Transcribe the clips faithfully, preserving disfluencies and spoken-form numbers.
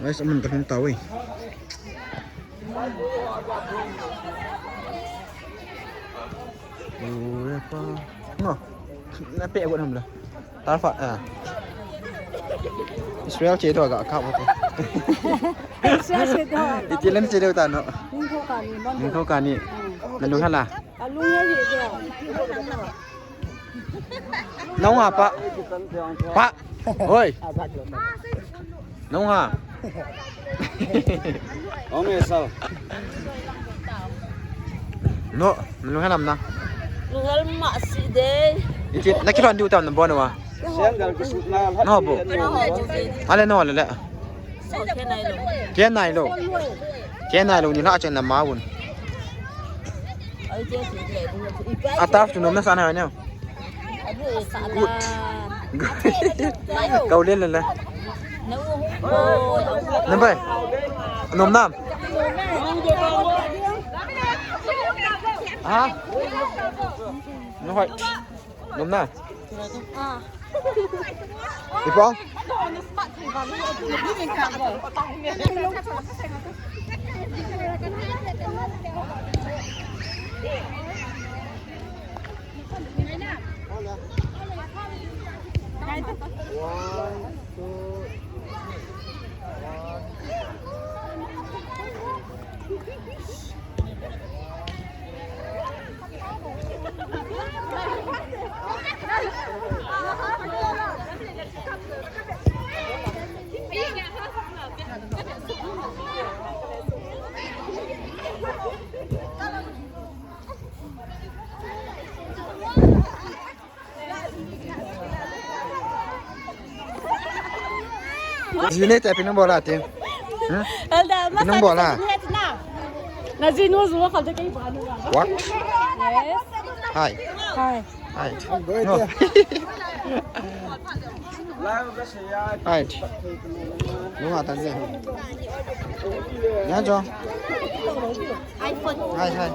Guys, amun kalhung tau e. Ui, pa. Ngo. Na pe got ham la. Tarfa, ah. Israel che to ga ka bo. Israel che to ga ka bo. Itilen che to ta no. Ningtho kani, Monday. Ningtho kani. Hmm. Na lung hala. Alung ya ye de. Nung ha pa. Pa. Hoi. Nung ha. Ong e sao. No, nung ha nam na. Nung hal ma si de. Iti, na kilon diu tam na bo no wa. Siang gal kusuk na. No bo. Ale no le le. Ken nai lo. Ken nai lo. Ken nai lo ni na chen na ma un. Ataf tu nom na sana ne. Good. Kau le le le. Nambai. Nom nam. Ha? No hoi. Nom na. Ipong. Jine te pinung bola te. Hmm? Elda, pinung bola. Na jinu zuwa khalta kei ba nu. What? Yes. Hi. Hi. Hi. No. Hi. Nunga ta je. Ya jo. Hi, hi, hi.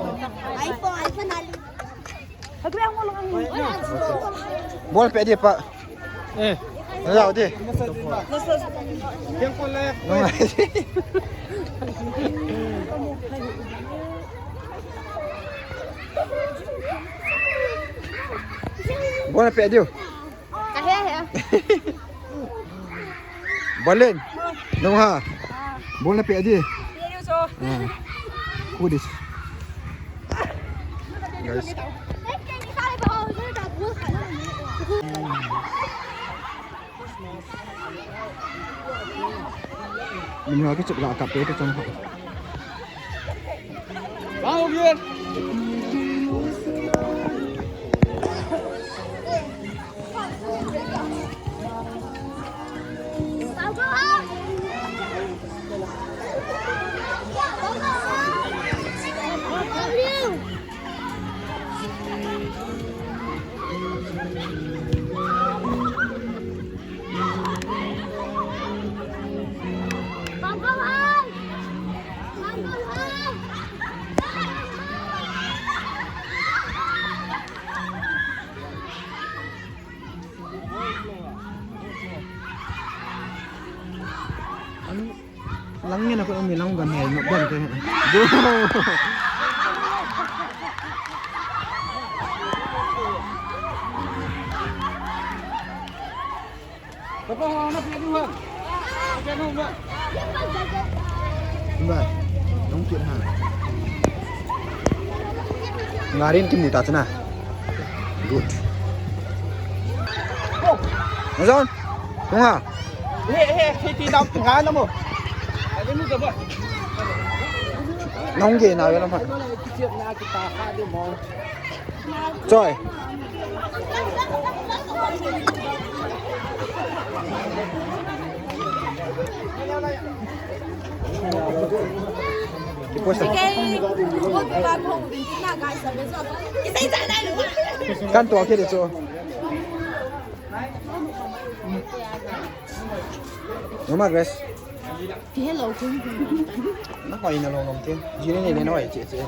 Ball pe dia pa. Eh. Lao dia. Ball pe dia. Kahe he. Balen. Nung ha. Bol na pe adi. Who this? Guys. Ni ha kichup la kap pe chang. Langin ako umilang ganay, magdan ko. Go! Ba, tong kit ha. Ngarin kimu ta chana. Good. Nazon. Tunga. He he he ti dam tunga na mo. Nong ge na wala ma. Choi. Kan to ke de cho. Noma Grace. Hello, King. Na hoi na lo nom te. Jini ni le noi che che.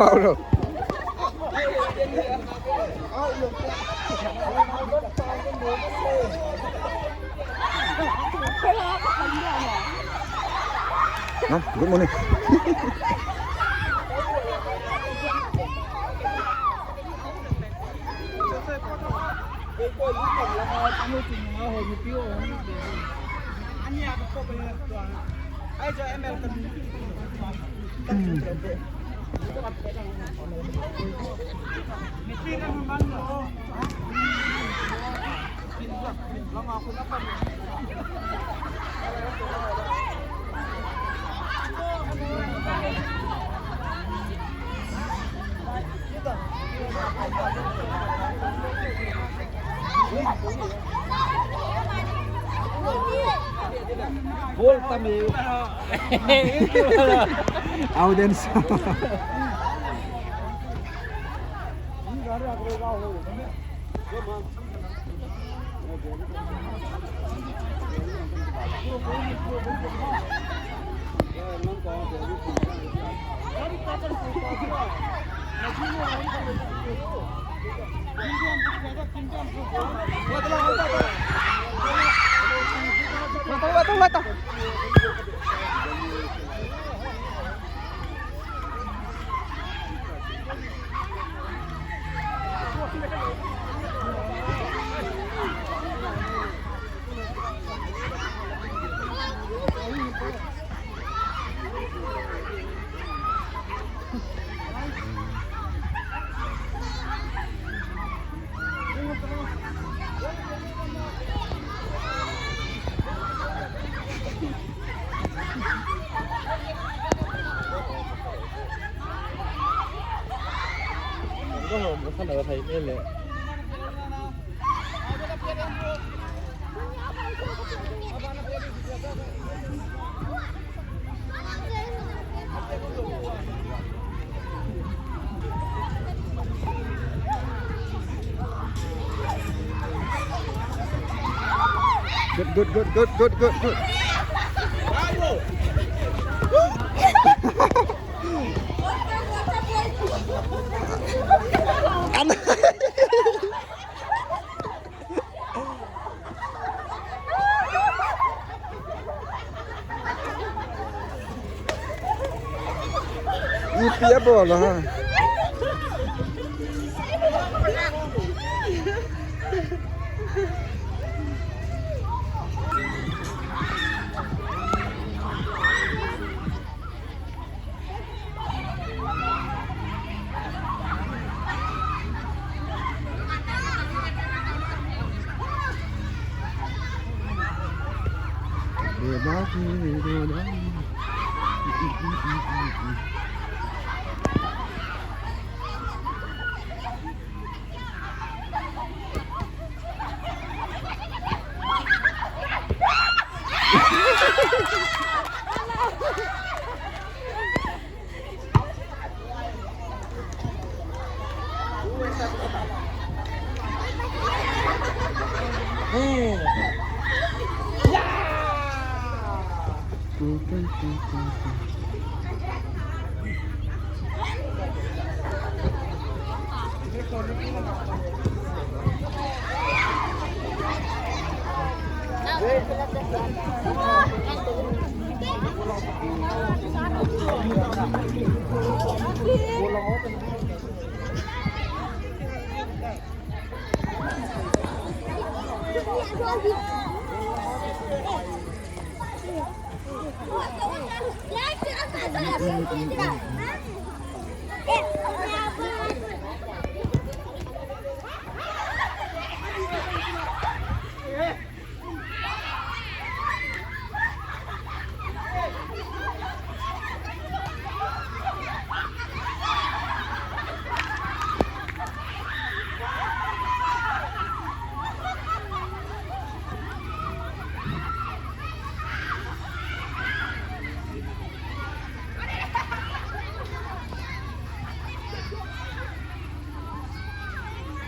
Paulo. Ha? Good morning. Gol tame. Audience. Good, good, good. Ipi abol ham?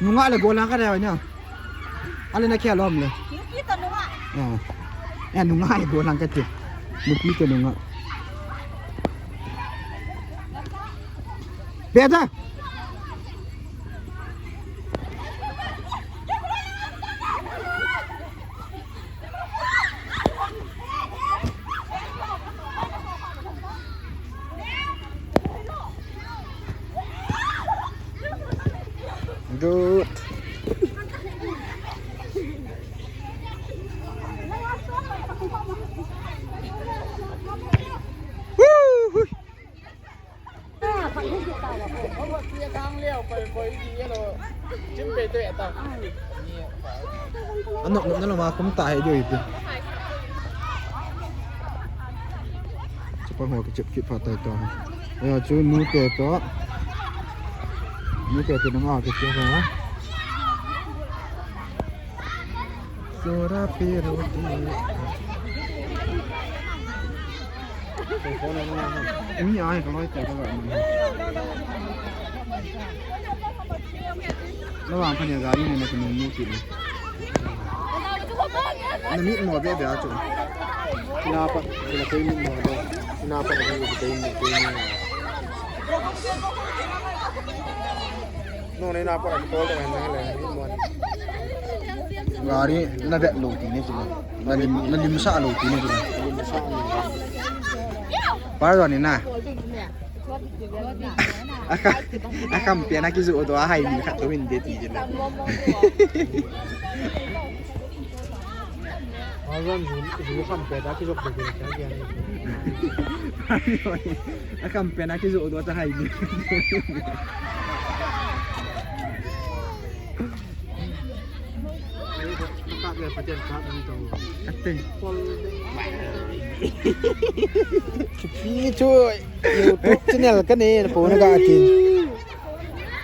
Nungah le golang ka dei na. Ale na khel lom le. Nupi toh nungah. Ya. Ya, nungah le golang kati. Nupi toh nungah. Beta. Good. Woo! Anop nop na lama kum ta he diu ipi. Chapang ho kichep kit phat tai to. Ya chu nu te to. Nu te to nang a kichep ha. Sora pe roti. Mi ai ka loi te ka ba. Na wang pha ni gari ni na ki mu ki ni. Na mit mo be be a chu. Ina pa, ina koi mit mo be. Ina pa ni koi mit koi ni. No, nei na pa tol ta na le, ni mo. Gari na vet lou ti ni chu. Na lim, na limsah lou ti ni chu. Limsah ni. Par ni na. Akha, akham pia na kijoh doh a hai mi khat to min de ti ji na. Awan ju, ju kham pe ta kijok de de kya kya ni. Akham pe na kijoh doh ta hai ni. Kap le paten kap ni to. Ate. Pol de. Chupi choi. YouTube channel ka nei, na po na ka kin.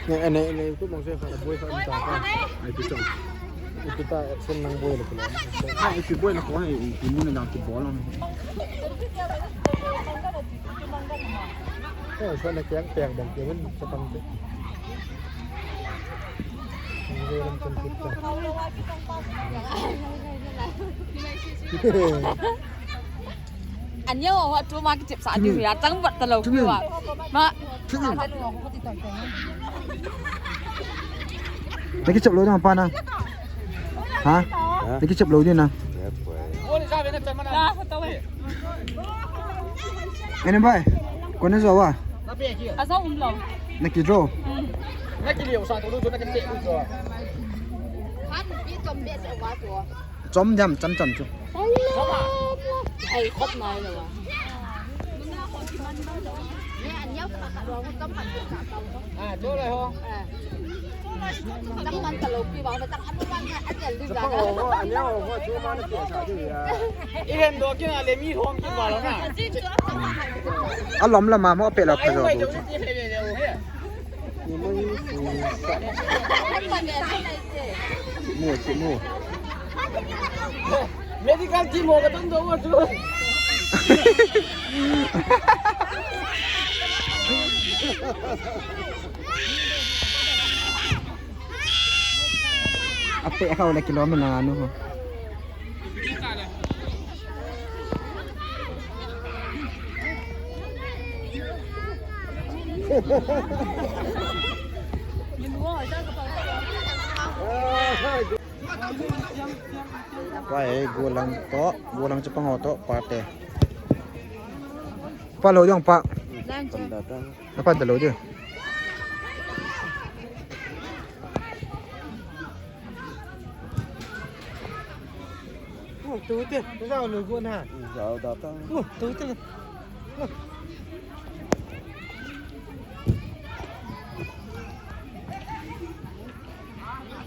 Ne, ne, ne, YouTube mong se kha, boi kha, ta ka. Ai, pi chong. Pi ta, sen nang boi le ko. Ai, pi boi na ko, ai, pi mu na nang ki bol. Ko, sa na kyang, kyang bong, kyang, sa pang te. Ni lam chun kit ta. An yo ho tu ma ki tip sa ni ya tang bat ta lo ki wa. Ma. Lagi chep lo na pa na. Ha? Lagi chep lo din na. Ene bai. Kona jo wa. Asa um lo. Na ki jo. Na ki liu sa to lo na ki te jo. Han bi tom be se wa to. Chom jam cham cham chu. Ai, khop nai lo. Ah, chu lai ho. Cham man ta lo pi ba na cham an man na an yal di ja. Chapang ho, an yal ho, chu ma na tia sa di ya. I len do kin a le mi hom kin ba lo na. A lom la ma mo pe la pha jo. Mo, si mo. Medical team ho ka tum do mo tu. Ape kau le kilo mena anu ho. Pa e, golang to, golang chapang ho to, pa te. Pa lo jong pa. Apa da lo je. Oh, tu te. Tu sa lo go na. Sa da ta. Oh, tu te.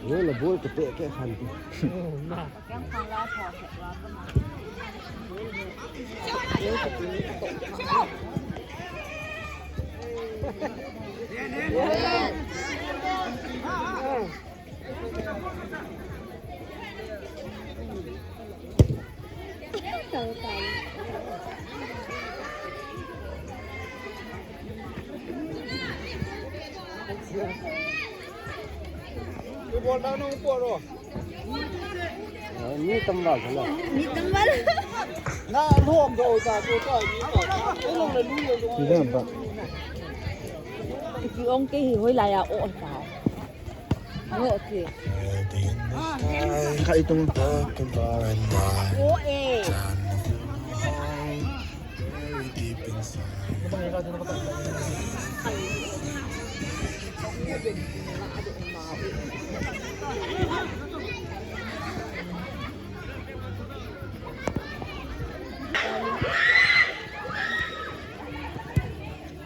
Ye la bol ke pe ke khan. Oh, na. Ni tambal sala. Ni tambal. Na lom do ta ko ta ni ta. Ni lom le lu yo. Ni lom ba. Ki ong ke hi hoi lai a o ta. Hoi o ke. Khai tung. O e.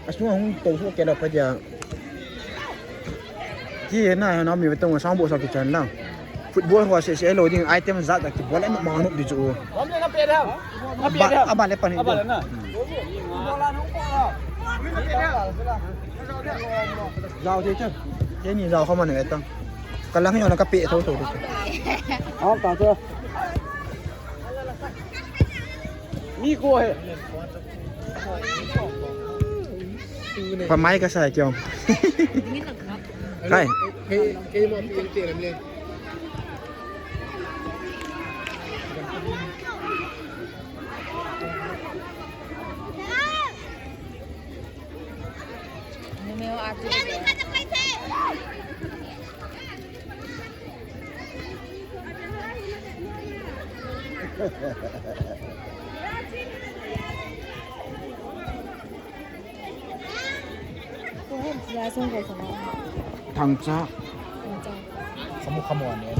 Asunga hung tou suh kei lou pa dia. Ki na na mi vetong sang bo sa ki chan lang. Football ho se se lo ding item jat ki bol em ma nup di chu. Aba aba le pani. Aba le na. Jao che che. Ye ni jao kho ma ne ta. Ka lang yo na ka pe tho tho. Aw ta che. Mi ko he. Pamai ka sa kyo. Kai. Kei, kei mo pi te ram le. Thangcha. Thangcha. Khamu khamu ane.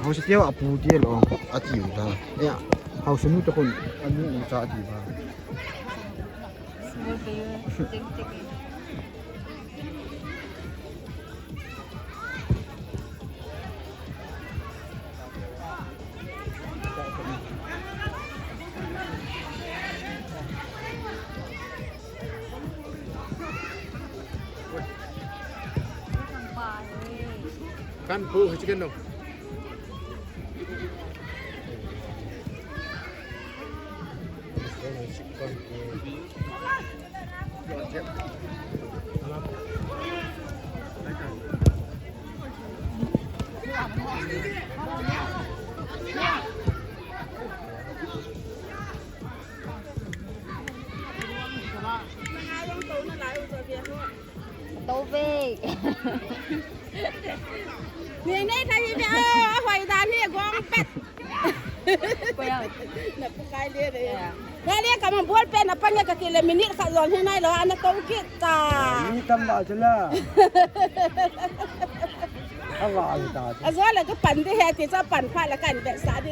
Hausa tia apu tia lo ati u ta. Ya. Hausa nu ta kon anu u cha ati ba. Small player. Ting ting. Kan pu, chicken no. Tauve. Ni nei thei ve, a hoi dan hi gong pet. Ko ya. Na pu kai le de. Ya. Na le ka man bol pe na pan ka kile minute khat jong hi nai lo ana tou kit ta. Ni tam da chula. Ava ta. Ajo le ka pan de he ti cha pan pha la kan be sa de.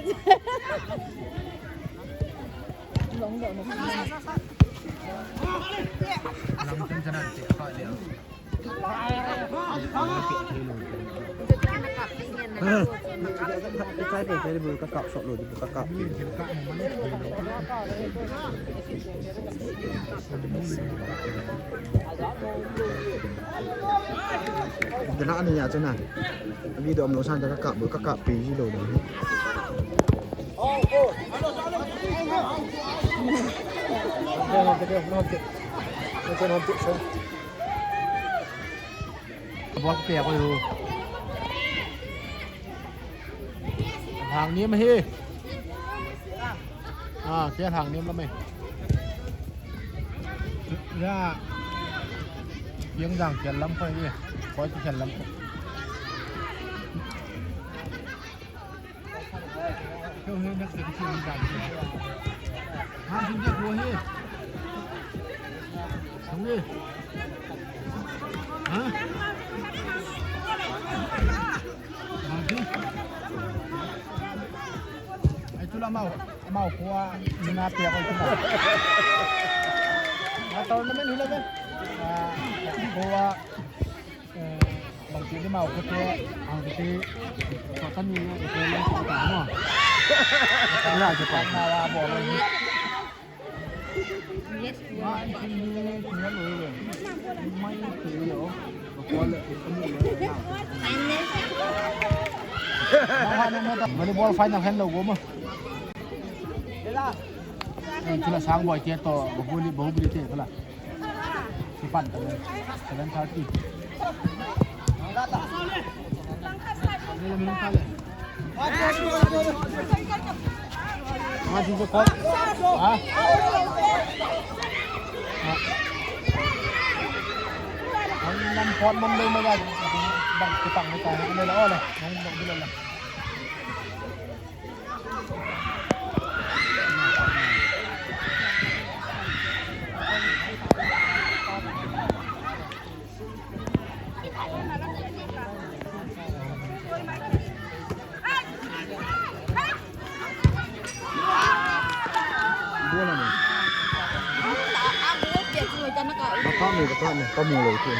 Dana ani ya chana. Video amlo san ka kap, ka kap pi ji lo. Bol pe ko yo. Hang ni ma hi. Ah, ke hang ni ma me. Ya. Yang jang ke lam ko ni. Ko ke lam ko. Ai tu la mau, mau ko a, ni na pe ko tu la. Na tournament hi la ve. Ah, ko a, eh, bang ti ni mau ko te, ang ti, ko ta ni, ko ta ni, ko ta mo. Ko ta ni, ko ta ni, ko ta ni. Volleyball final hen lo go ma. Chula sang boi te to, bahubali, bahubali te chula. Sipan ta, seven thirty. Lam phot man lei mai a, bang kitang ni ta, le la, o le, hong dong di le la. Bata ni, bata ni, kamu lou tu.